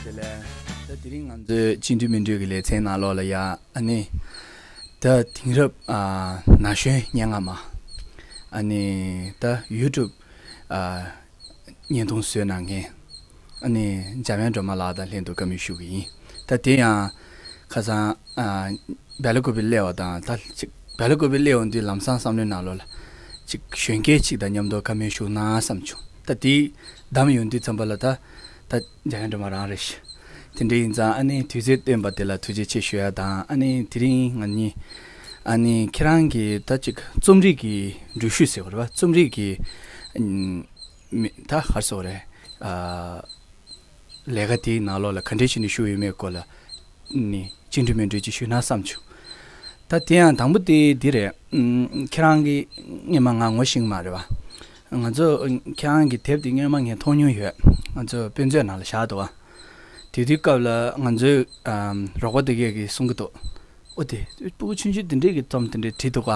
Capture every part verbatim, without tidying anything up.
དེ་ལས་ད་དེ་རིང་ང་ཚོའི་སྤྱི་འཐུས་མི་འཐུས་ཀྱི་ལེ་ཚན་ནང་ལོགས་ལ་ཡ་ཨ་ནི་ད་དེང་རབས་ཨ་ན་གཞོན་སྙན་ངག་མ་ཨ་ནི་ད་ཡུ་ཊུབ་ཨ་བརྙན་ཐུང་བཟོས་གནང་མཁན་ཨ་ནི་འཇམ་དབྱངས་སྒྲོལ་མ་ལགས་དང་ལྷན་དུ་བཀའ་མོལ་ཞུ་གི་ཡིན། ད་དེ་ཡང་ཁ་སང་ཨ་སྦེལ་ཀོབ་སླེབས་པ་དང་ད་ཅིག་སྦེལ་ཀོབ་སླེབས་ཡོང་དུས་ལམ་སང་བསམ་བློའི་ནང་ལོགས་ལ་ཅིག་གཞོན་སྐྱེས་ཅིག་དང་མཉམ་དུ་བཀའ་མོལ་ཞུ་ན་བསམ་བྱུང་། ད་དེ་བདམས་ཡོང་དུས་ཙམ་པ་ལ་ད་ད་འཇམ་དབྱངས་སྒྲོལ་མ་རང་རེད་ཤག། དེ་འདྲ་ཡིན་ཙང་ཨ་ནི་དུས་ཚོད་བཏོན་པ་དེ་ལ་ཐུགས་རྗེ་ཆེ་ཞུ་ཡ་དང་ཨ་ནི་དེ་རིང་ང་གཉིས་ཨ་ནི་ཁྱེད་རང་གི་ད་ཅིག་རྩོམ་རིག་གི་འགྲུལ་བཞུད་ཟེར་བ་རེད་པ། རྩོམ་རིག་གི་ཨ་ནི་མི་ད་ག་རེ་ཟེར་དགོས་རེད། ཨ་ལས་ཀ་དེའི་ནང་ལོགས་ལ་ག་འདྲས་བྱས་ནས་ཞུགས་ཡོད་མེད་སྐོར་ལ་ནི་ཅི་འདྲ་མི་འདྲ་ཅིག་ཞུས་ན་བསམ་བྱུང་། ད་དེ་ཡང་དང་པོ་དེ་འདི་རེད། ཨམ། ཁྱེད་རང་གིས་སྔོན་མ་ང་ངོ་ཤེས་ཀྱི་མ་རེད་པ། ང་ཚོ་ཁྱེད་རང་གི་དེབ་དེ་སྔོན་མ་ངས་མཐོང་མྱོང་ཡོད། ང་ཚོ་དཔེ་མཛོད་ནང་ལ་བཞག་འདུག་པ། དེ་དུས་སྐབས་ལ་ང་ཚོའི་ཨམ་རོགས་པ་དེ་གས་ཀྱིས་གསུང་གི་འདུག། ཨོ་དེ་སྤུ་གུ་ཆུང་ཆུང་དེ་འདྲས་ཀྱི་རྩོམ་དེ་འདྲས་བྲིས་འདུག་ག།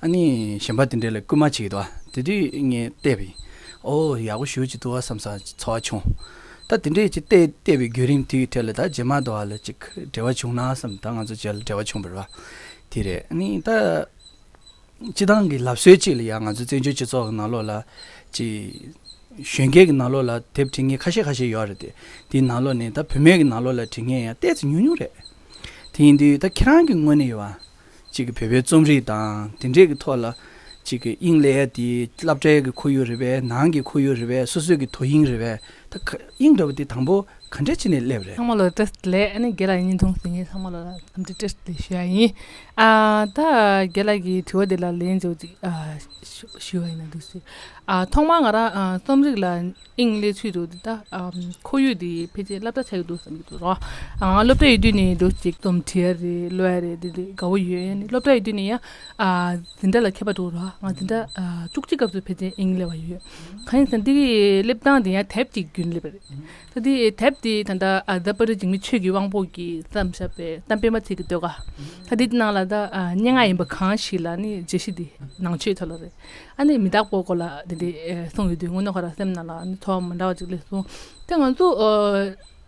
ཨ་ནི་གཞན་པ་དེ་འདྲས་ལ་སྐུལ་མ་བྱེད་ཀྱི་འདུག་པ། དེ་དུས་ངས་བལྟས་པ་ཡིན། ཨོ་ཡག་པོ་ཞེ་པོ་ཅིག་འདུག་པ་བསམ་ས་ཚོར་བ་བྱུང་། ད་དེ་འདྲས་ཅིག་བལྟས་བལྟས་པའི་བརྒྱུད་རིམ་དེའི་ཁྲོད་ལ་ད་རྗེས་མ་དེ་བ་ལ་ཅིག་འབྲེལ་བ་བྱུང་ན་བསམ། ད་ང་ཚོ་རྗེས་ལ་འབྲེལ་བ་བྱུང་བ་རེད་པ། དེ་རེད། ཨ་ནི་ད་སྤྱི་བཏང་གི་ལབ་སྲོལ་གཅིག་ལ་ཡང་ང་ཚོ་བཙན་བྱོལ་སྤྱི་ཚོགས་ཀྱི་ནང་ལོགས་ལ་ཅིག་གཞོན་སྐྱེས་ཀྱི་ནང་ལོགས་ལ་དེབ་འབྲི་མཁན་ཁ་ཤས་ཁ་ཤས་ཡོད་རེད་དེ། དེའི་ནང་ལོགས་ནས་ད་བུད་མེད་ཀྱི་ནང་ལོགས་ལ་འབྲི་མཁན་ཡང་ཏོག་ཙམ་ཉུང་ཉུང་རེད། དེ་ཡིན་དུས་ད་ཁྱེད་རང་གི་ངོས་ནས་ཡོད་པ། གཅིག་གི་བོད་པའི་རྩོམ་རིག་དང་དེ་འདྲས་ཀྱི་ཐོག་ལ་གཅིག་གི་དབྱིངས་སླེབས་ཡ་དེ་སློབ་གྲྭའི་གི་ཁོར་ཡུག་རེད་པས། ནང་གི་ཁོར་ཡུག་རེད་པས། སོ་སོའི་གི་དོ་དབྱིངས་རེད་པས། ད་ཁ་དབྱིངས་འདྲ་བོ་དེ་དང་པོ་ག་འདྲས་བྱས་ནས་སླེབས་རེད། ཚང་མ་ལ་བཀྲ་ཤིས་བདེ་ལེགས། ཨ་ནི་རྒན་ལགས་ཀྱི་བརྙན་ཐུང་གཟིགས་མཁན་ཚང་མ་ལ་འཚམས་འདྲི་བཀྲ་ཤིས་བདེ་ལེགས་ཞུ་ཡ་ཡིན། ཨ་ད་རྒན་ལགས་ཀྱི་དྲི་བ་དེ་ལ་ལན་འདྲ་བོ་ཅིག་ཨ་ཞུ་ཞུ་བ་ཡིན་ན་འདུག་ཟེར། ཨ་ཐོག་མར་ང་རང་ཨ་རྩོམ་རིག་ལ་དབྱིངས་སླེབས་ཚུལ་དུ་འདི་ལྟ། ཨམ་ཁོར་ཡུག་འདི་ཕལ་ཆེར་སློབ་གྲྭ་ཆགས་ཀྱི་འདུག་བསམ་གྱི་འདུག་རོ། ཨ་ང་སློབ་གྲྭ་ཡོད་དུས་ནས་འདུག་ཅིག་རྩོམ་འབྲི་ཡ་རེད། ཀློག་ཡ་རེད། འདི་འདི་དགའ་བོ་ཡོད། ཨ་ནི་སློབ་གྲྭ་ཡོད་དུས་ནས་ཡང་ཨ་འཛིན་གྲྭ་ལ་ཁྱད་པར་འདུག་རོ། ང་འཛིན་གྲྭ་ཨ་བཅུ་གཅིག་སྐབས་སུ་ཕལ་ཆེར་དབྱིངས་སླེབས་པ་ཡོད། གང་ཡིན་ཟེར་ན་འདི་གི་སླེབས་སྟངས་འདི་ཡང་དེབ་ཀྱི་བརྒྱུད་ནས་སླེབས་པ་རེད། ད་འདི་དེབ་འདི་ད་ལྟ་ཨ་རྫ་པ་རི་འཇིགས་མེད་ཆོས་ཀྱི་དབང་པོ་གིས་བརྩམས་བཞག་པའི་གཏམ་དཔེ་མ་ཚིག་གི་ཟློས་གར། ད་འདི་ནང་ལ་ད་ཨ་སྙན་ངག་ཡིན་པ་གང་ཞིག་ལ་ནི་རྒྱས་གཞི་འདི་ནང་ཆོས་ཐོག་ལ་རེད། ཨ་ནི་མི་རྟག་པའི་སྐོར་ལ་དེ་འདྲའི་ཨེ་གསུངས་ཡོད་དུས་དངོས་གནས་ཁོ་རང་སེམས་ནང་ལ་ཨ་ནི་ཚོར་བ་མི་འདྲ་བ་ཅིག་སླེབས་སོང་། དེ་ང་ཚོ་ཨ་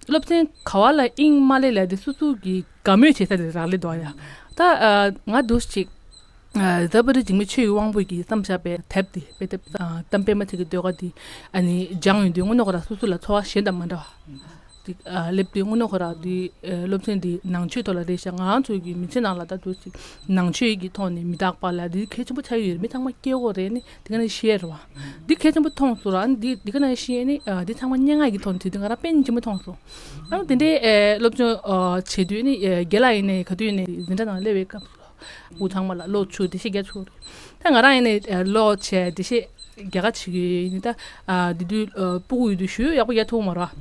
སློབ་ཚན་ག་བ་ལ་དབྱིངས་མ་སླེབས་ལབ་དེ་སོ་སོ་གི་དགའ་མོས་བྱེད་ས་དེ་རག་ལས་འདུག་ཡ། ད་ཨ་ང་འདུག་ཅིག་ཨ་རྫ་པ་རི་འཇིགས་མེད་ཆོས་ཀྱི་དབང་པོ་གིས་བརྩམས་བཞག་པའི་དེབ་དེ་དཔེ་དེབ་ཨ་གཏམ་དཔེ་མ་ཚིག་གི་ཟློས་གར་དེ་ཨ་ནི་སྦྱངས་ཡོང་དུས་དངོས་གནས་ཁོ་རང་སོ་སོ་ལ་ཚོར་བ་གཞན་དང་མ་འདྲ་བ། དེ་ཨ་སླེབས་དུས་དངོས་གནས་ཁོ་རང་དེ་ཨ་སློབ་ཚན་དེ་ནང་ཆོས་ཐོག་ལ་རེད་ཤག། ང་རང་ཚོའི་གི་མི་ཚེ་ནང་ལ་ད་དུ་ཅིག་ནང་ཆོས་ཀྱི་ཐོག་ནས་མི་རྟག་པ་ལ་དེ་གལ་ཆེན་པོ་ཆགས་ཡོད་རེད། མི་ཚང་མ་སྐྱེ་དགོས་རེད། ནི་དེ་ག་ནས་ཤེས་རེད་བ། འདི་གལ་ཆེན་པོ་མཐོང་སོང་ར། ནི་འདི་འདི་ག་ནས་ཤེས་ནི་ཨ་འདི་ཚང་མ་སྙན་ངག་གི་ཐོག་ནས་དུས་དུས་ང་རང་དཔེ་ཆེན་པོ་མཐོང་སོང་། ཨ་ནི་དེ་འདྲའི་ཨ་སློབ་སྦྱོང་ཨ་བྱེད་དུས་ནི་ཨ་རྒན་ལགས་ཡིན་ནའི་ག་དུས་ཡིན་ནའི་འཛིན་གྲྭ་ནང་སླེབས་པའི་སྐབས་སུ་ལ་སྤུ་གུ་ཚང་མ་ལ་ཀློག་ཆོག་འགྲེལ་བཤད་རྒྱག་ཆོག་རེད། ད་ང་རང་ཡིན་ནའི་ཨ་ཀློག་བྱས་འགྲེལ་བཤད་རྒྱ་གར་བྱེད་ཀྱི་ཡོད། ཡིན་ནའི་ད་ཨ་འདི་དུས་ཨ་སྤུ་གུ་ཡོད་དུས་ཞུ་ཡག་པོ་རྒྱག་ཐུབ་མ་རེད།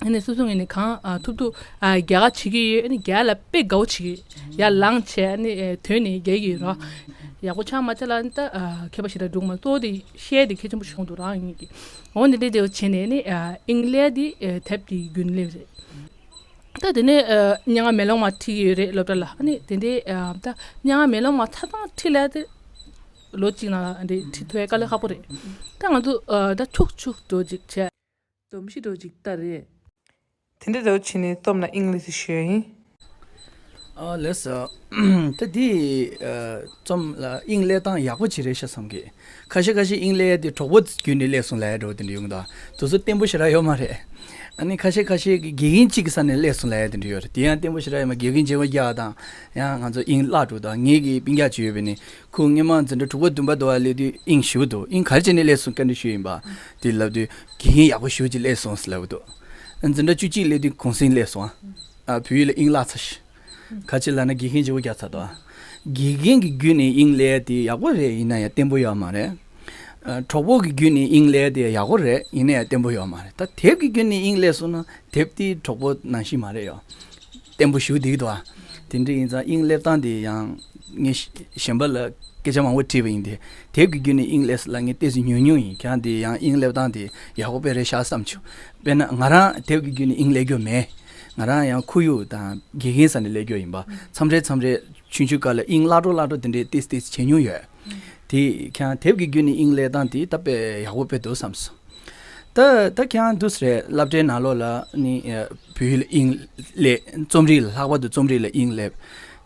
ཡིན་ནའི་སོ་སོ་ངོས་ནས་གང་ཨ་ཐུབ་ཐུབ་ཨ་རྒྱ་གར་བྱེད་ཀྱི་ཡོད། ཨ་ནི་རྒྱ་གར་ལ་དཔེ་དགའ་བོ་བྱེད་ཀྱི་ཡོད། ཡར་ལངས་བྱས་ཨ་ནི་ཨ་དོན་ནི་རྒྱག་གི་ཡོད་རེད། ཡག་པོ་ཆགས་མ་ཆགས་ལ་ནི་ད་ཨ་མཁས་པ་ཞེ་དྲག་འགྲོ་གི་མ་རེད། གཙོ་བོ་དེ་བཤད་དེ་གལ་ཆེན་པོ་བྱུང་འདུག་རང་ཡིན་གྱི། འོ་འདི་འདྲའི་དེ་བྱས་ནས་ནི་ཨ་དབྱིངས་སླེབས་དེ་ཨ་དེབ་དེའི་བརྒྱུད་སླེབས་རེད། ད་དེ་ནས་ཨ་སྙན་ངག་མེ་ལོང་མ་ཁྲིད་ཀྱི་ཡོད་རེད་སློབ་གྲྭ་ལ། ཨ་ནི་དེ་འདྲའི་ཨ་ད་སྙན་ངག་མེ་ལོང་མ་ཆ་ཚང་ཁྲིད་ལབ་དེ་ལོ་གཅིག་ནང་ལ་འདི་ཁྲིད་ཐུབ་ཡ་དཀའ་ལས་ཁག་པོ་རེད། ད་ང་ཚོ་ཨ་ད་ཁྱུག་ཁྱུག་འགྲོ་ཅིག་བྱས། སྡོམ་ཤི་འགྲོ་ཅིག་ལྟ་རེད། དེ་འདྲ་འདྲ་བོ་བྱས་ནས་སྟོབས་ན་ཨིང་ལིཤ་ཤོད་ཡིན། ཨ་ལགས་སོ། ད་འདི་ཨ་རྩོམ་ལ་དབྱིངས་སླེབས་སྟངས་ཡག་པོ་ཅིག་རེད་ཤག་བསམ་གི། ཁ་ཤས་ཁ་ཤས་དབྱིངས་སླེབས་ཡ་དེ་གྲོགས་པོ་བརྒྱུད་ནས་སླེབས་སོང་ལབ་ཡ་འདྲ་བོ་དེ་འདྲ་ཡོང་གི་འདུག། དེ་ཚོ་བརྟན་པོ་ཞེ་དྲག་ཡོད་མ་རེད། ཨ་ནི་ཁ་ཤས་ཁ་ཤས་ཀྱིས་དགེ་རྒན་གཅིག་གི་ས་ནས་སླེབས་སོང་ལབ་ཡ་དེ་འདྲ་ཡོད་རེད། དེ་ཡང་བརྟན་པོ་ཞེ་དྲག་ཡོད་མ་རེད། དགེ་རྒན་བྱེད་པ་རྒྱག་དང་ཡང་ང་ཚོ་དབྱིངས་བརླག་འགྲོ་དང་། ངེད་ཀྱི་སྤུན་ཀྱག་ཅིག་ཡོད་པ་ནི་ཁོ་སྔོན་མ་འཛིན་གྲྭ་དྲུག་པ་བདུན་པ་དེ་བ་སླེབས་དུས་དབྱིངས་ཞེ་པོ་འདུག། དབྱིངས་ག་རེ་བྱས་ནས་སླེབས་སོང་བཀའ་འདྲི་ཞུས་ཡིན་པ། དེ་ལབ་དུས་དགེ་རྒན་ཡག་པོ་ཞེ་པོ་ཅིག་སླེབས་སོང་ཟེར་ལབ་འདུག། འཛིན་གྲྭ་བཅུ་གཅིག་སླེབས་དུས་གུང་སེང་སླེབས་སོང་། ཨ་བོད་ཡིག་ལ་དབྱིངས་བརླག་ཚར་ཤག། ག་ཅི་ལབ་ན་དགེ་རྒན་བྱེད་པ་རྒྱག་ཚར་འདུག། དགེ་རྒན་གྱི་བརྒྱུད་ནས་དབྱིངས་སླེབས་ཡ་དེ་ཡག་པོ་རེད། ཡིན་ན་ཡང་བརྟན་པོ་ཡོད་མ་རེད། ཨ་གྲོགས་པོ་གི་བརྒྱུད་ནས་དབྱིངས་སླེབས་ཡ་དེ་ཡག་པོ་རེད། ཡིན་ན་ཡང་བརྟན་པོ་ཡོད་མ་རེད། ད་དེབ་ཀྱི་བརྒྱུད་ནས་དབྱིངས་སླེབས་སོང་ན་དེབ་དེ་གྲོགས་པོ་ནང་བཞིན་མ་རེད་ཡོ། བརྟན་པོ་ཞེ་པོ་འདུག་འདུག་ཨ། དེ་འདྲ་ཡིན་ཙང་དབྱིངས་སླེབས་སྟངས་དེ་ཡང་ངས་གཞན་པ་ལ་སྐད་ཆ་མང་པོ་དྲིས་པ་ཡིན་ཏེ། དེབ་ཀྱི་བརྒྱུད་ནས་དབྱིངས་སླེབས་སོང་ལབ་མཁན་ཏོག་ཙམ་ཉུང་ཉུང་ཡིན། ཁྱེད་རང་དེ་ཡང་དབྱིངས་སླེབས་སྟངས་དེ་ཡག་པོ་དཔེ་རེད་ཤག་བསམ་བྱུང་། དཔེར་ན་ང་རང་དེབ་ཀྱི་བརྒྱུད་ནས་དབྱིངས་སླེབས་རྒྱུ་མེད། ང་རང་ཡང་ཁོར་ཡུག་དང་དགེ་རྒན་ས་ནས་སླེབས་རྒྱུ་ཡིན་པ། མཚམས་རེ་མཚམས་རེ་ཆུང་ཆུང་སྐབས་ལ་དབྱིངས་བརླག་འགྲོ་བརླག་འགྲོ་དེ་འདྲའི་ཏོག་ཙམ་ཏོག་ཙམ་བྱེད་མྱོང་ཡོད། དེ་ཁྱེད་རང་དེབ་ཀྱི་བརྒྱུད་ནས་དབྱིངས་སླེབས་སྟངས་དེ་ད་དཔེ་ཡག་པོ་དཔེ་འདུག་བསམ་སོང་། ད་ད་ཁྱེད་རང་འདུག་སེ་རེད། སློབ་གྲྭའི་ནང་ལོགས་ལ་ནི་ཨ་བོད་ཡིག་ལ་དབྱིངས་སླེབས། རྩོམ་རིག་ལ། ལྷག་པར་དུ་རྩོམ་རིག་ལ་དབྱིངས་སླེབས།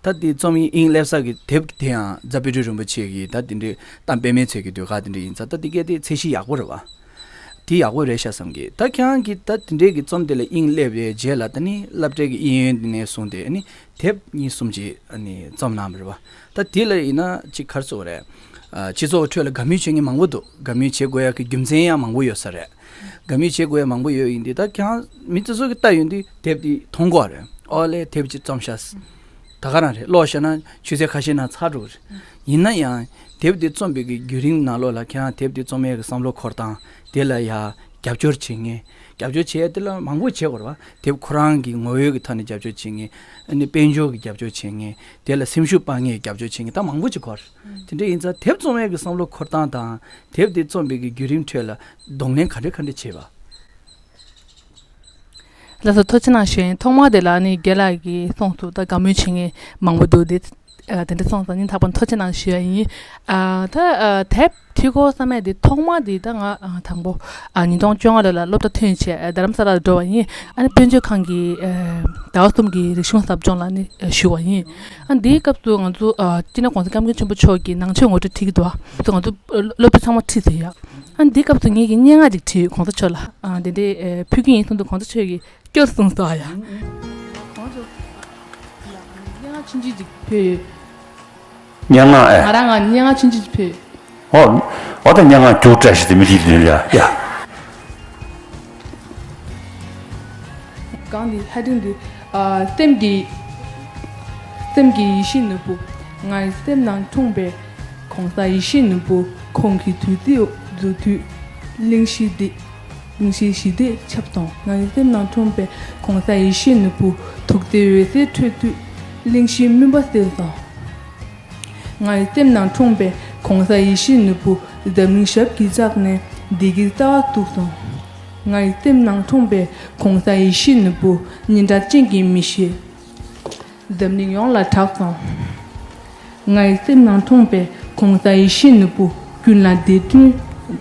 ད་དེ་རྩོམ་ཡིག་དབྱིངས་སླེབས་ས་གི་དེབ་དེ་ཡང་རྫ་དཔལ་སྤྲུལ་རིན་པོ་ཆེ་གི་ད་དེ་འདྲའི་གཏམ་དཔེ་མེད་ཚལ་གྱི་ཟློས་གར་དེ་འདྲ་ཡིན་ཙང་། ད་དེ་གས་དེ་ཚད་གཞི་ཡག་པོ་རེད་བ། དེ་ཡག་པོ་རེད་ཤག་བསམ་གི། ད་ཁྱེད་རང་གིས་ད་དེ་འདྲའི་གི་རྩོམ་དེ་ལ་དབྱིངས་སླེབས་པའི་རྗེས་ལ། ད་ནི་སློབ་གྲྭའི་གི་གཡས་གཡོན་དེ་ནས་བཟུང་སྟེ་ནི་དེབ་གཉིས་གསུམ་ཅིག་ཨ་ནི་རྩོམ་གནང་བ་རེད་བ། ད་དེ་ལ་ཡིན་ན་ཅིག་ག་རེ་ཟེར་དགོས་རེད། ཨ་སྤྱི་ཚོགས་ཁྲོད་ལ་དགའ་མོས་བྱེད་མཁན་མང་པོ་འདུག་དགའ་མོས་བྱེད་དགོས་ཡག་གི་རྒྱུ་མཚན་ཡང་མང་པོ་ཡོད་ས་རེད། དགའ་མོས་བྱེད་དགོས་ཡག་མང་པོ་ཡོད། ཡིན་དུས་ད་ཁྱེད་རང་མི་དེ་ཚོ་གིས་ལྟ་ཡོང་དུས་དེབ་དེ་མཐོང་གི་རེད། ཨོ་ལེ། དེབ་ཅིག་རྩོམ་ཤག་ད་ག་རང་རེད། ཀློག་བཞག་ན་ཆུ་ཚོད་ཁ་ཤས་ནང་ཚར་འགྲོ་གི་རེད། ཡིན་ན་ཡང་དེབ་དེ་རྩོམ་པའི་གི་བརྒྱུད་རིམ་ནང་ལོགས་ལ་ཁྱེད་རང་དེབ་དེ་རྩོམ་ཡག་གི་བསམ་བློ་འཁོར་སྟངས། དེ་ལ་ཡ་རྒྱབ་སྐྱོར་བྱེད་མཁན། རྒྱབ་སྐྱོར་བྱེད་ཡག་དེ་ལ་མང་པོ་བྱེད་དགོས་རེད་བ། དེབ་ཁོ་རང་གི་ངོ་བོའི་གི་ཐོག་ནས་རྒྱབ་སྐྱོར་བྱེད་མཁན། ཨ་ནི་དཔལ་འབྱོར་གྱི་རྒྱབ་སྐྱོར་བྱེད་མཁན། དེ་ལ་སེམས་ཤུགས་སྤར་མཁན་གྱི་རྒྱབ་སྐྱོར་བྱེད་མཁན། ད་མང་པོ་ཅིག་འཁོར། དེ་འདྲ་ཡིན་ཙང་དེབ་རྩོམ་ཡག་གི་བསམ་བློ་འཁོར་སྟངས་དང་། དེབ་དེ་རྩོམ་པའི་གི་བརྒྱུད་རིམ་ཁྲོད་ལ་གདོང་ལེན་ག་འདྲ་ག་འདྲ་བྱེད་པ། ལགས་སོ། ཐུགས་རྗེ་གནང་ཞུ་ཡིན། ཐོག་མར་དེ་ལ་ནི་རྒན་ལགས་ཀྱིས་གསུངས་སོང་། ད་དགའ་མོས་བྱེད་མཁན་མང་པོ་འདུག་དེ་ཨ་དེ་འདྲ་གསུངས་སོང་། སྙིང་ཐག་པ་ནས་ཐུགས་རྗེ་གནང་ཞུ་ཡ་ཡིན། ཨ་ད་ཨ་དེབ་བྲིས་དགོས་བསམ་ཡག་དེ་ཐོག་མར་དེ་ད་ང་ཨ་དང་པོ་ཨ་ཉིས་སྟོང་བཅོ་ལྔ་ལོ་ལ་སློབ་གྲྭ་ཐོན་བྱས་ཨ་རྡ་རམ་ས་ལ་ལ་འགྲོ་བ་ཡིན། ཨ་ནི་དཔལ་འབྱོར་ཁང་གི་ཨ་ཟླ་བ་གསུམ་གྱི་རིག་གཞུང་ཟབ་སྦྱོང་ལ་ནི་ཨ་ཞུགས་པ་ཡིན། ཨ་འདིའི་སྐབས་སུ་ང་ཚོ་ཨ་སྤྱི་ནོར་༸གོང་ས་༸སྐྱབས་མགོན་ཆེན་པོ་མཆོག་གི་ནང་ཆོས་ངོ་སྤྲོད་ཁྲིད་ཀྱི་འདུག་ཨ་ང་ཚོ་ཨ་སློབ་ཕྲུག་ཚང་མ་ཁྲིད་ཟིན་ཡ། ཨ་འདིའི་སྐབས་སུ་ངེད་ཀྱིས་སྙན་ངག་ཅིག་བྲིས་ཡོད་གོང་ས་མཆོག་ལ། ཨ་འདི་འདྲའི་ཨེ་ཕུལ་གྱི་ཡིན་གསུངས་དུས་གོང་ས་མཆོག་གིས་སྐྱོར་གསུངས་སོང་ཡ། གོང་ས་མཆོག་ལ་སྙན་ངག་ཆུང་ཆུང་ཅིག་ཕུལ་ཡོད། སྙན་ངག་ཨེ། ང་རང་ང་སྙན་ངག་ཆུང་ཆུང་ཅིག་ཕུལ་ཡོད། ཨོ། ཨོ་ད་སྙན་ངག་རྒྱུགས་བཀྲ་ཤིས་དེ་མི་ལི་དོན་ལ་ཡ། གང་འདི་ཧ་ཏིང་འདི། ཨ་སེམས་ཀྱི། སེམས་ཀྱི་ཡེ་ཤེས་ནོར་བུ། ངའི་སེམས་ནང་འཁྲུངས་པའི་༸གོང་ས་ཡེ་ཤེས་ནོར་བུ། ཁོང་གི་བདུད་རྩི་རྫུ་འཕྲུལ་གླིང་བཞི་འདི། གླིང་བཞིའི་ཞི་བདེ་ཁྱབ་སོང་། ངའི་སེམས་ནང་འཁྲུངས་པའི་༸གོང་ས་ཡེ་ཤེས་ནོར་བུ། ཐུགས་བརྩེའི་འོད་ཟེར་འཕྲོས་དུས་གླིང་བཞིའི་མུན་པ་སེལ་སོང་། ངའི་སེམས་ནང་འཁྲུངས་པའི་༸གོང་ས་ཡེ་ཤེས་ནོར་བུ། འཛམ་གླིང་ཞབས་ཀྱིས་བཅགས་ནས་བདེ་སྐྱིད་རྩ་བ་གཏུགས་སོང་། ངའི་སེམས་ནང་འཁྲུངས་པའི་༸གོང་ས་ཡེ་ཤེས་ནོར་བུ། སྙན་གྲགས་ཅན་གྱི་མི་གཤིས། འཛམ་གླིང་ཡོངས་ལ་གྲགས་སོང་། ངའི་སེམས་ནང་འཁྲུངས་པའི་༸གོང་ས་ཡེ་ཤེས་ནོར་བུ། ཀུན་ལ་བདེ་སྐྱིད་བསྐྲུན།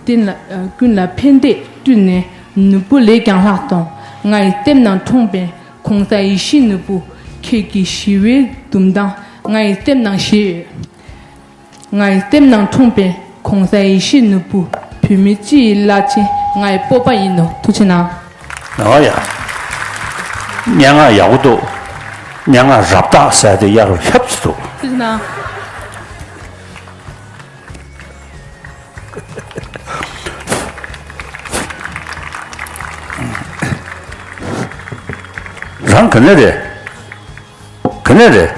ཀུན་ལ་ཨ་ཀུན་ལ་ཕན་བདེ་བསྐྲུན་ནས་ནོར་བུ་ལས་ཀྱང་ལྷག་སོང་། ངའི་སེམས་ནང་འཁྲུངས་པའི་༸གོང་ས་ཡེ་ཤེས་ནོར་བུ། ཁྱེད་ཀྱི་ཞི་བའི་འཛུམ་མདངས་ངའི་སེམས་ནང་བཞད་ཡོད། ངའི་སེམས་ནང་འཁྲུངས་པའི་༸གོང་ས་ཡེ་ཤེས་ནོར་བུ། བོད་མི་སྤྱི་ཡི་བླ་ཆེན་ངའི་སྤོབས་པ་ཡིན་ནོ། ཐུགས་རྗེ་གནང་། ཨོ་ཡ། སྙན་ངག་ཡག་པོ་འདུག་སྙན་ངག་རབ་བཏགས་ཟེར་དེ་གཡག་ལ་ལྷབ་ཙམ་འདུག་ཐུགས་རྗེ་གནང་། རང་ག་ནས་རེད། ག་ནས་རེད།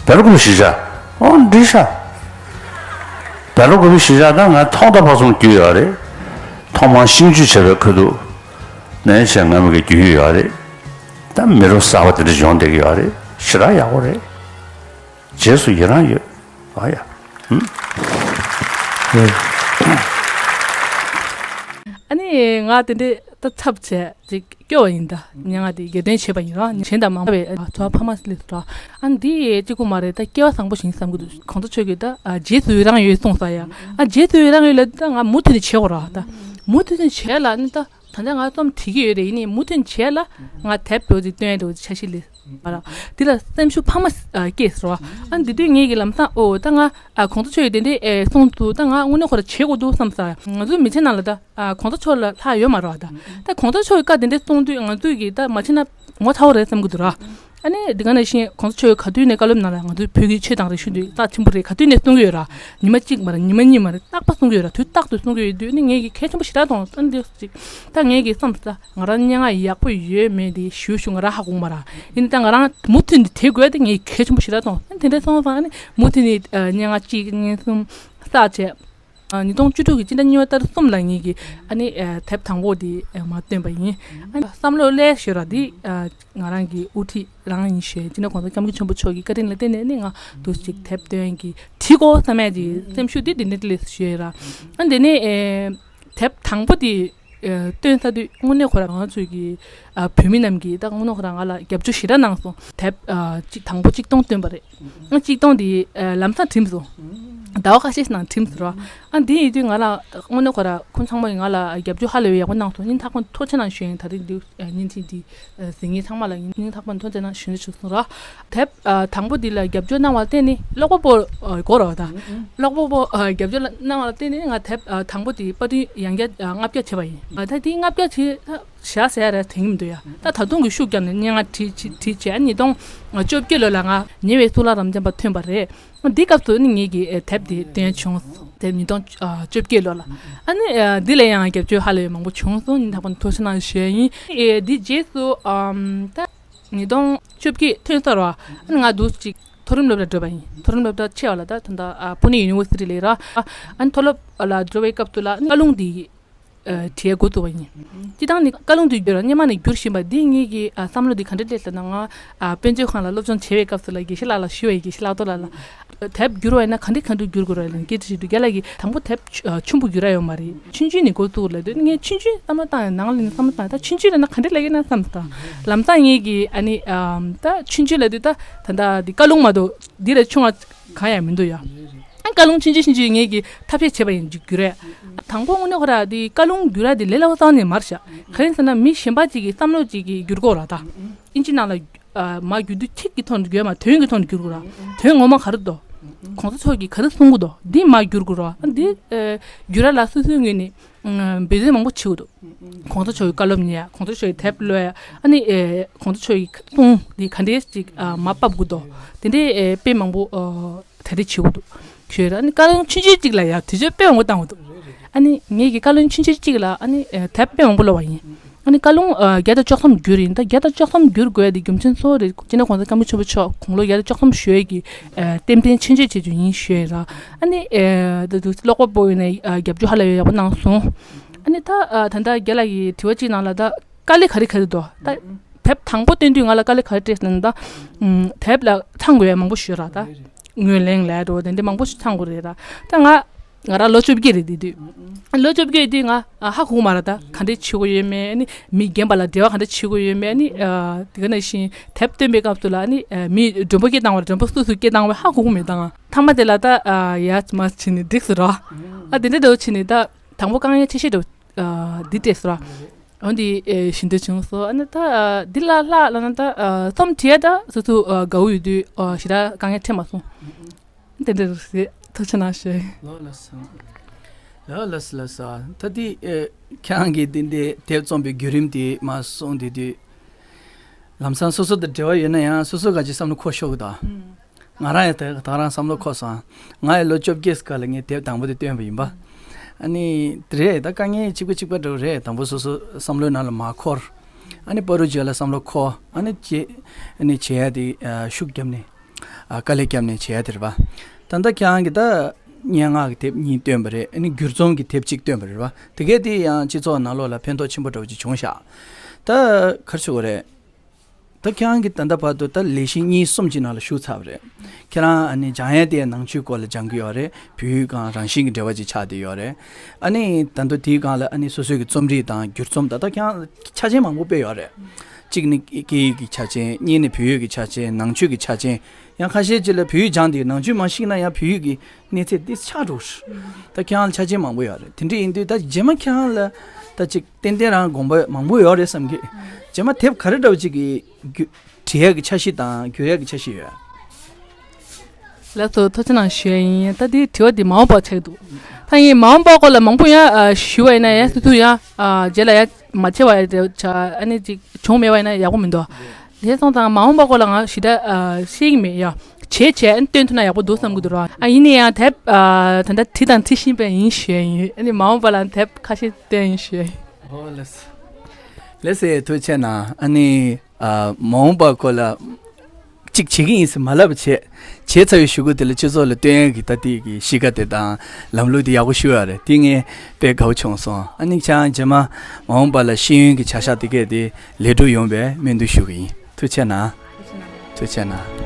བེ་ལ་ཀུ་པི་གཞིས་ཆགས། ཨོ་འགྲིག་ཤག་བེ་ལ་ཀུ་པི་གཞིས་ཆགས་ད་ང་ཐོག་མཐའ་བར་གསུམ་རྒྱུས་ཡོད་རེད། ཐོག་མར་ཤིང་ཆུ་བྱས་པའི་ཁ་ཐུག་ནས་བྱས་ང་མི་གི་རྒྱུས་ཡོད་རེད། ད་མི་རབས་གསར་པ་དེ་འདྲ་ཡོང་བསྡད་ཀྱི་ཡོད་རེད། ཞེ་དྲག་ཡག་པོ་རེད། རྗེས་སུ་ཡི་རང་ཡོད། ཨ་ཡ། ཧུམ། ཨ་ནི་ང་དེ་འདྲའི་ད་ཚབ་བྱས་ཅིག་སྐྱོ་བ་ཡིན། ད་སྙན་ངག་དེ་གྱེར་འདོན་བྱས་པ་ཡིན་ར། གཞན་དང་མ་འདྲ་བའི་ཐོག་ཕ་མ་སླེབས་སོང་། ཨ་ནི་འདི་གཅིག་པུ་མ་རེད། ད་སྐལ་བ་བཟང་པོ་ཞིག་བསམ་གྱི་འདུག་གོང་ས་མཆོག་གིས་ད་ཨ་རྗེས་སུ་ཡི་རང་ཡོད་གསུངས་ས་ཡ། ཨ་རྗེས་སུ་ཡི་རང་ཡོད་ལབ་ད་ང་མུ་མཐུད་ནས་བྱེད་དགོས་ར། ད་མུ་མཐུད་ནས་བྱས་ལ་ནི་ད། ད་ལྟ་ང་རྩོམ་བྲིས་ཀྱི་ཡོད་རེད། ཡིན་ནའི་མུ་མཐུད་བྱས་ལ་ང་དེབ་འདྲ་ཅིག་སྟོན་ཡ་འདྲ་བོ་ཅིག་འཆར་གཞི་སླེབས་ར། དེ་ལ་སེམས་ཤུགས་འཕར་མ་སྐྱེས་སོང་། ཨ་འདི་དུས་ངེད་ཀྱི་ལམ་སང་ཨོ་ད་ང་ཨ་གོང་ས་མཆོག་གིས་དེ་འདྲའི་ཨེ་གསུངས་འདུག་ད་ང་དངོས་གནས་ཁོ་རང་བྱེད་དགོས་འདུག་བསམ་ས། ང་ཚོའི་མི་ཚེ་ནང་ལ་ད་ཨ་གོང་ས་མཆོག་ལས་ལྷག་ཡོད་མ་རེད་བ། ད་ད་གོང་ས་མཆོག་གིས་བཀའ་དེ་འདྲ་གསུངས་དུས་ང་ཚོས་ཀྱིས་ད་མ་བྱས་ན་ངོ་ཚ་བོ་རེད་བསམ་གྱི་འདུག་ར། ཨ་ནི་འདི་ག་ནང་བཞིན་གོང་ས་མཆོག་གིས་ག་དུས་ནས་བཀའ་སློབ་གནང་ལ་ང་ཚོའི་བོད་ཀྱི་ཆོས་དང་རིག་གཞུང་འདི་རྩ་ཆེན་པོ་རེད། ག་དུས་ནས་གསུང་གི་ཡོད་ར། ཉི་མ་གཅིག་མ་རེད། ཉི་མ་གཉིས་མ་རེད། རྟག་པར་གསུང་གི་ཡོད་ར། དུས་རྟག་ཏུ་གསུང་གི་ཡོད་དུས་ནི་ངས་ཀྱི་གལ་ཆེན་པོ་ཞེ་དྲག་མཐོང་། ཨ་ནི་འདི་ཅིག་ད་ངས་ཀྱི་བསམ་ས་ང་རང་སྙན་ངག་ཡག་པོ་ཡོད་མེད་དེ་ཞུ་ཞུ་ང་རང་ཧ་གོ་གི་མ་ར། ཡིན་ད་ང་རང་མུ་མཐུད་ནས་དེ་དགོས་དེ་ངས་གལ་ཆེན་པོ་ཞེ་དྲག་མཐོང་། ཨ་ནི་དེ་འདྲ་སོང་ཙང་ཨ་ནི་མུ་མཐུད་ནས་ཨ་སྙན་ངག་གཅིག་གཉིས་གསུམ་བསགས་བྱས། ཨ་ཉིས་སྟོང་བཅུ་དྲུག་གི་སྤྱི་ཟླ་གཉིས་པ་ཏ་རིག་གསུམ་ལ་ངེད་ཀྱིས་ཨ་ནི་ཨ་དེབ་དང་པོ་དེ་ཨ་མར་བཏོན་པ་ཡིན། ཨ་ནི་བསམ་བློ་སླེབས་ཞོར་ར་དེ་ཨ་ང་རང་གི་དབུ་ཁྲིད་རང་ཡིན་ཞེས་སྤྱི་ནོར་༸གོང་ས་༸སྐྱབས་མགོན་ཆེན་པོ་མཆོག་གི་བཀའ་དྲིན་ལ་བརྟེན་ནས་ནི་ང་འདུག་ཅིག་དེབ་བཏོན་གྱི་བྲིས་དགོས་བསམ་ཡས་ཀྱི་སེམས་ཤུགས་དེ་དེ་འདྲ་སླེབས་ཞོར་ར། ཨ་ནི་དེ་ནས་ཨ་དེབ་དང་པོ་དེ་ཨ་བཏོན་ཚར་དུས་དངོས་གནས་ཁོ་རང་ང་ཚོས་ཀྱི་ཨ་བོད་མི་རྣམས་ཀྱིས་ད་དངོས་གནས་ཁོ་རང་ང་ལ་རྒྱབ་སྐྱོར་ཞེ་དྲག་གནང་སོང་། དེབ་ཨ་གཅིག་དང་པོ་གཅིག་སྟོང་བཏོན་པ་རེད། ཨ་གཅིག་སྟོང་དེ་ཨ་ལམ་སང་གྲིམས་སོང་། ཟླ་བ་ཁ་ཤས་ནང་གྲིམས་སོང་ར། ཨ་འདི་ཡིན་དུས་ང་ལ་དངོས་གནས་ཁོ་ར་ཁོང་ཚང་མ་ཡིས་ང་ལ་རྒྱབ་སྐྱོར་ཧ་ལས་པའི་ཡག་པོ་གནང་སོང་། སྙིང་ཐག་པ་ནས་ཐུགས་རྗེ་གནང་ཞུ་ཡིན། ད་རེས་འདི་བརྙན་འཕྲིན་འདི་གཟིགས་མཁན་ཚང་མ་ལ་སྙིང་ཐག་པ་ནས་ཐུགས་རྗེ་གནང་ཞུ་འདོད་བྱུང་སོང་ར། དེབ་དང་པོ་འདི་ལ་རྒྱབ་སྐྱོར་གནང་བ་ལ་བརྟེན་ནས་ཀློག་པ་པོ་དགོས་རེད་བ། ད་ཀློག་པ་པོ་རྒྱབ་སྐྱོར་གནང་བ་ལ་བརྟེན་ནས་ང་དེབ་དང་པོ་དེ་པར་སྐྲུན་ཡང་བསྐྱར་ལྔ་བརྒྱ་བྱས་པ་ཡིན། ད་དེ་ལྔ་བརྒྱ་བྱས་བཞག་ཟེར་ཡ་རེད་དྲན་གྱི་མི་འདུག་ཡ། ད་ད་དུང་གི་ཤུགས་བརྒྱབ་ནས་སྙན་ངག་བྲིས་བྲིས་བྲིས་བྱས། ཉིས་སྟོང་བཅོ་བརྒྱད་ལོ་ལ་ང་ཉེ་བའི་གཙུག་ལག་རབ་འབྱམས་པ་ཐོན་པ་རེད། འདི་སྐབས་སུ་ནི་ངེད་ཀྱིས་དེབ་འདི་བཏོན་བྱུང་། དེབ་ཉིས་སྟོང་བཅོ་བརྒྱད་ལོ་ལ། ཨ་ནི་འདི་ལ་ཡང་རྒྱབ་སྐྱོར་ཧ་ལས་མང་པོ་བྱུང་སོང་། སྙིང་ཐག་པ་ནས་ཐུགས་རྗེ་གནང་ཞུ་ཡ་ཡིན། འདི་རྗེས་སུ་ད་ཉིས་སྟོང་བཅོ་བརྒྱད་ཐོན་ཚར་བ། ཨ་ནི་ང་འདུག་ཅིག་མཐོ་རིམ་སློབ་གྲྭ་འགྲོ་བ་ཡིན། མཐོ་རིམ་སློབ་གྲྭ་ཆེ་བ་ལ་ད་ད་ལྟ་ཕུ་ནེ་ཡུ་ནི་ཝར་སི་ཊི་ལ་ཡིན་ར། ཨ་ནི་མཐོ་སློབ་ལ་འགྲོ་བའི་སྐབས་སུ་ལ་ཨ་ནི་བཀའ་ལུང་འདི་བྲིས་འགོ་བཙུགས་པ་ཡིན། སྤྱིར་བཏང་ནི་བཀའ་ལུང་འདི་བསྒྱུར་སྔོན་མ་ནས་བསྒྱུར་བཞིན་པ་འདི་ངེད་ཀྱི་བསམ་བློ་འདི་ག་འདྲ་སླེབས་ལབ་ན། ང་དཔེ་མཛོད་ཁང་ལ་སློབ་སྦྱོང་བྱེད་པའི་སྐབས་སུ་ལ་དགེ་བཤེས་ལགས་ལ་ཞུས་པ་ཡིན། དགེ་བཤེས་ལགས་ལགས་ཐོག་ལ་ལ་དེབ་བསྒྱུར་བ་ཡིན་ན་ག་འདྲ་ག་འདྲ་བསྒྱུར་དགོས་རེད་ལབ་ནས་སྐད་ཆ་དྲིས་དུས་རྒན་ལགས་ཀྱིས་དང་པོ་དེབ་ཆུ་ཆུང་པོ་བསྒྱུར་ཡ་ཡོད་མ་རེད། ཆུང་ཆུང་ནས་འགོ་བཙུགས་ལབ་དུས་ངས་ཆུང་ཆུང་བསམ་བློ་བཏང་ཡ། ནང་ལ་ནས་བསམ་བློ་བཏང་ཡ། ད་ཆུང་ཆུང་ལབ་ན་ག་འདྲ་ལབ་ཀྱི་ན་བསམ་སོང་། ལམ་སང་ངེད་ཀྱིས་ཨ་ནི་ད་ཆུང་ཆུང་ལབ་དུས་ད་ད་ལྟ་འདི་བཀའ་ལུང་མ་གཏོགས་འདི་ལས་ཆུང་བ་གང་ཡང་མི་འདུག་ཡ། བཀའ་ལུང་ཆུང་ཆུང་ཆུང་ཆུང་ངེད་ཀྱིས་ཐབས་ཤེས་བྱས་པ་ཡིན། འཇིག་རྒྱུ་རེད། དང་པོ་དངོས་གནས་ཁོ་ར་དེ་བཀའ་ལུང་བསྒྱུར་ཡ་དེ་ལས་སླ་པོ་རྩ་བ་ནས་མ་རེད་ཤག་ག་རེ་ཟེར་ན་མི་གཞན་པ་ཅིག་གི་བསམ་བློ་ཅིག་གིས་བསྒྱུར་དགོས་ར། ད་ཨིན་ཇི་ནང་ལ་མར་བསྒྱུར་དུས་ཚིག་གི་ཐོག་ནས་བསྒྱུར་མ། དོན་གྱི་ཐོག་ནས་བསྒྱུར་དགོས་ར། དོན་ངོ་མ་ག་རེ་འདུག་གོང་ས་མཆོག་གིས་ག་རེ་གསུང་གི་འདུག་འདི་མར་བསྒྱུར་དགོས་ར། འདི་བསྒྱུར་ཡ་ལ་སོ་སོའི་ངོས་ནས་འབད་བརྩོན་མང་པོ་བྱེད་དགོས་འདུག་གོང་ས་མཆོག་གི་བཀའ་སློབ་ཉན་ཡ། གོང་ས་མཆོག་གི་དེབ་ཀློག་ཡ། ཨ་ནི་གོང་ས་མཆོག་གི་གསུང་འདི་ག་འདྲས་ཅིག་མར་ཕབ་དགོས་འདུག་དེ་འདྲའི་དཔེ་མང་པོ་ད་རེས་བྱེད་དགོས་འདུག་ཞུས་ར། ཨ་ནི་བཀའ་ལུང་ཆུང་ཆུང་གཅིག་ལ་ཡ་དུས་ཚོད་དཔེ་མང་པོ་བཏང་དགོས་འདུག་ཨ་ནི་ངེད་ཀྱི་བཀའ་ལུང་ཆུང་ཆུང་གཅིག་ལ་ཨ་ནི་དེབ་དཔེ་མང་པོ་ཀློག་པ་ཡིན། ཨ་ནི་བཀའ་ལུང་བརྒྱ་དང་བཅུ་གསུམ་བསྒྱུར་ཡིན། ད་བརྒྱ་དང་བཅུ་གསུམ་བསྒྱུར་དགོས་ཡ་དེ་རྒྱུ་མཚན་གཙོ་བོ་རེད། སྤྱི་ནོར་༸གོང་ས་༸སྐྱབས་མགོན་ཆེན་པོ་མཆོག་དགུང་ལོ་བརྒྱ་དང་བཅུ་གསུམ་གཞེས་ཡོལ་གྱི་རྟེན་འབྲེལ་ཆེན་བརྗོད་བྱེད་རྒྱུ་ཡིན་ཞུས་ར། ཨ་ནི་ད་དུང་ཀློག་པ་པོ་ཡིན་ནའི་རྒྱབ་སྐྱོར་ཧ་ལས་ཡག་པོ་གནང་སོང་། ཨ་ནི་ད་ད་ལྟ་རྒན་ལགས་ཀྱི་དྲི་བ་གཅིག་ནང་ལ་ད་དཀའ་ལས་ག་རེ་ག་རེ་འདུག་ད་དེབ་དང་པོ་བཏོན་དུས་ང་ལ་དཀའ་ལས་ག་རེ་འཕྲད་ཟེར་ན། ད་དེབ་ལ་ཚང་དགོས་ཡ་མང་པོ་ཞིག་ཡོད་ར། ད་ངོས་ལེན་ལས་འགྲོ་དེ་འདྲ་མང་པོ་ཞིག་ཚང་དགོས་རེད་ར། ད་ང་ང་རང་ལོ་བཅོ་བརྒྱད་རེད། དེ་དུས་ལོ་བཅོ་བརྒྱད་དུས་ང་ཧ་གོ་གི་མ་རེད། ད་ག་འདྲས་བྱེད་དགོས་ཡོད་མེད། ཨ་ནི་མི་རྒན་པ་ལ་འབྲེལ་བ་ག་འདྲས་བྱེད་དགོས་ཡོད་མེད། ཨ་ནི་དེ་ག་ནང་བཞིན་དེབ་བཏོན་པའི་སྐབས་སུ་ལ་ཨ་ནི་མི་མགྲོན་པོ་སྐད་བཏང་བ་རེད། མགྲོན་པོ་སུ་སུ་སྐད་བཏང་བ་ཧ་གོ་གི་མེད། ད་ང་མཐའ་མ་དེ་ལ་ད་ཡ་མ་བྱས་ནས་འགྲིག་སོང་ར། ཨ་དེ་འདྲ་འདྲ་བོ་བྱས་ནས་ད་དང་པོ་དཀའ་ངལ་ཆེ་ཤོས་འདྲ་བོ་འདི་འཕྲད་སོང་ར། འོ་འདི་ཞུ་འདོད་བྱུང་སོང་། ཨ་ནི་ད་འདི་ལ་ལྷག་ལབ་ན་ད་རྩོམ་བྲིས་ཡ་ད་སོ་སོ་དགའ་བོ་ཡོད་དུས་ཞེ་དྲག་དཀའ་ངལ་འཕྲད་མ་སོང་། དེ་འདྲ་རེད། ཐུགས་རྗེ་གནང་ཞུ། ལགས་ལགས་སོ། ལགས་ལགས་སོ་ལགས་སོ། ད་དེ་ཨེ་ཁྱེད་རང་གིས་དེ་འདྲའི་དེབ་རྩོམ་པའི་བརྒྱུད་རིམ་དེ་མར་གསུངས་དེ་དུས། ལམ་སང་སོ་སོ་དང་འབྲེལ་བ་ཡོད་ན་ཡང་སོ་སོ་ག་ཅིག་བསམ་བློ་འཁོར་ཤོར་གི་འདུག་ང་རང་ཡང་ད་ད་རང་བསམ་བློ་འཁོར་སོང་། ང་ཡང་ལོ་བཅོ་བརྒྱད་སྐབས་ལ་ངས་དེབ་དང་པོ་དེ་བཏོན་པ་ཡིན་པ། ཨ་ནི་དེ་རེད། ད་དཀའ་ངལ་གཅིག་པ་གཅིག་པ་འདྲ་བོ་རེད། དང་པོ་སོ་སོ་བསམ་བློའི་ནང་ལ་མར་འཁོར། ཨ་ནི་བར་དུ་རྗེས་ལ་བསམ་བློ་འཁོར། ཨ་ནི་རྗེས་ཨ་ནི་བྱེད་ཡ་དེ་ཤུགས་བརྒྱབ་ནས། ཨ་དཀའ་ལས་བརྒྱབ་ནས་བྱས་ཡ་དེ་རེད་པ། ད་ལྟ་ཁྱེད་རང་གིས་ད་སྙན་ངག་གི་དེབ་གཉིས་བཏོན་པ་རེད། ཨ་ནི་བསྒྱུར་རྩོམ་གྱི་དེབ་གཅིག་བཏོན་པ་རེད་པ། དེ་གས་དེ་ཡང་སྤྱི་ཚོགས་ནང་ལོགས་ལ་ཕན་ཐོགས་ཆེན་པོ་འདྲ་བོ་ཅིག་བྱུང་ཤག་ད་ག་རེ་ཟེར་དགོས་རེད། ད་ཁྱེད་རང་གིས་ད་ལྟ་བར་དུ་ད་ལས་གཞི་གཉིས་གསུམ་གྱི་ནང་ལ་ཞུགས་ཚར་བ་རེད། ཁྱེད་རང་ཨ་ནི་སྦྱང་ཡ་དེ་ནང་ཆོས་སྐོར་ལ་སྦྱང་གི་ཡོད་རེད། བོད་ཡིག་སྒང་རང་བཞིན་གྱི་འབྲེལ་བ་ཅིག་ཆགས་བསྡད་ཡོད་རེད། ཨ་ནི་ད་དུང་དེའི་སྒང་ལ་ཨ་ནི་སོ་སོའི་གི་རྩོམ་རིག་དང་བསྒྱུར་རྩོམ་ད་ལྟ་ཁྱེད་རང་ཆ་རྐྱེན་མང་པོ་དཔེ་ཡོད་རེད། གཅིག་ནི་སྐད་ཡིག་གི་ཆ་རྐྱེན། གཉིས་ནི་བོད་ཡིག་གི་ཆ་རྐྱེན། ནང་ཆོས་ཀྱི་ཆ་རྐྱེན། ཡང་ཁ་ཤས་ཅིག་ལ་བོད་ཡིག་སྦྱངས་ཏེ་ནང་ཆོས་མ་ཤེས་ན་ཡང་བོད་ཡིག་གི་གནས་ཚད་འདི་ཆགས་འགྲོ། ད་ཁྱེད་རང་ལ་ཆ་རྐྱེན་མང་པོ་ཡོད་རེད། དེ་འདྲ་ཡིན་དུས་ད་རྗེས་མ་ཁྱེད་རང་ལ་ད་ཅིག་ཏན་ཏན་རང་དགོངས་པ་མང་པོ་ཡོད་རེད་བསམ་གི། རྗེས་མ་དེབ་ག་རེ་འདྲ་བོ་ཅིག་གི་བྲི་ཡག་གི་འཆར་གཞི་དང་བསྒྱུར་ཡག་གི་འཆར་གཞི་ཡོད། ལགས་སོ། ཐུགས་རྗེ་གནང་ཞུ་ཡ་ཡིན། ད་འདི་དྲི་བ་འདི་མ་འོངས་པ་ཆགས་འདུག་ད་ངས་མ་འོངས་པ་སྐོར་ལ་མང་པོ་ཡང་ཞུས་པ་ཡིན་ན་ཡང་སོ་སོ་ཡང་རྗེས་ལ་ཡང་མ་བྱས་པ་ཡང་ཆ་ཨ་ནི་ཅིག་བྱུང་མེད་པ་ཡིན་ན་ཡག་པོ་མི་འདུག་དེ་སོང་ཙང་མ་འོངས་པ་སྐོར་ལ་ང་ཞེ་དྲག་ཨ་ཤེས་ཀྱི་མེད་ཡ། བྱས་བྱས་ཨ་ནི་བཏོན་ཐུབ་ན་ཡག་པོ་འདུག་བསམ་གྱི་འདུག་ར། ཨ་ཡིན་ན་ཡང་དེབ་ཨ་ད་ལྟ་བྲིས་དང་བྲི་བཞིན་པ་ཡིན་ཞུ་ཡ་ཡིན། ཨ་ནི་མ་འོངས་པ་ལ་དེབ་ཁ་ཤས་བཏོན་ཡིན་ཞུ་ཡ་ཡིན། ཨོ་ལགས་སོ། ལགས་སོ། ཐུགས་རྗེ་གནང་། ཨ་ནི་ཨ་མ་འོངས་པ་སྐོར་ལ་གཅིག་བྱེད་ཀྱི་ཡིན་ཟེར་མ་ལབ་པ་བྱས། བྱས་ཚར་བའི་གཞུག་གུ་དེ་ལ་སྤྱི་ཚོགས་ལ་སྟོན་ཡ་གི་ད་ལྟའི་གི་གཤིས་ཀ་དེ་དང་ལམ་ལུགས་དེ་ཡག་པོ་ཞུ་ཡ་རེད། དེ་ངས་དཔེ་དགའ་པོ་བྱུང་སོང་། ཨ་ནི་ཁྱེད་རང་རྗེས་མ་མ་འོངས་པ་ལ་ཤེས་ཡོན་གྱི་བྱ་གཞག་དེ་གས་དེ་ལེགས་གྲུབ་ཡོང་བའི་སྨོན་འདུན་ཞུ་གི་ཡིན། ཐུགས་རྗེ་གནང་། ཐུགས་རྗེ་གནང་།